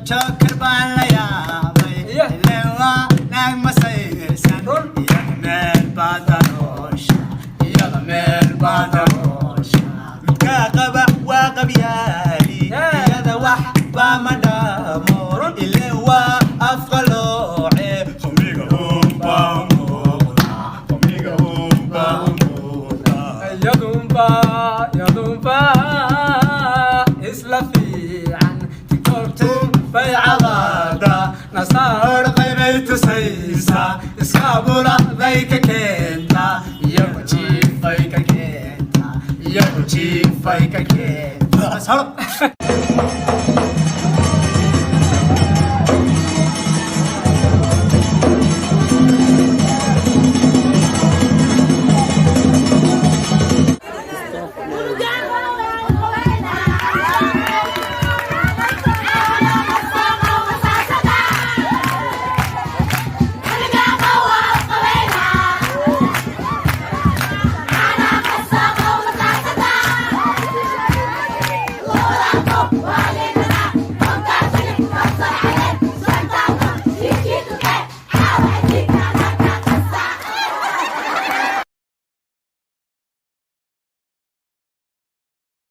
Joker baan la yaabay. Ileen waa naag masayrsan. Iyada meel baa daloosha, iyada meel baa daloosha. Midkaa qaba waa qabyaali. Iyada wax baa ma dhaamo. Ileen waa afqalooce. Qamiga unbaa u muuqda, qamiga unbaa u muuqda. Iyadunba, iyadunba isla fiican. TikToktu bay cabaada, nasaar qaybay tusaysaa, iskaabuladay ka keentaa, iyagu jiifay ka keentaa, iyagu jiifay ka keentaa. Haro.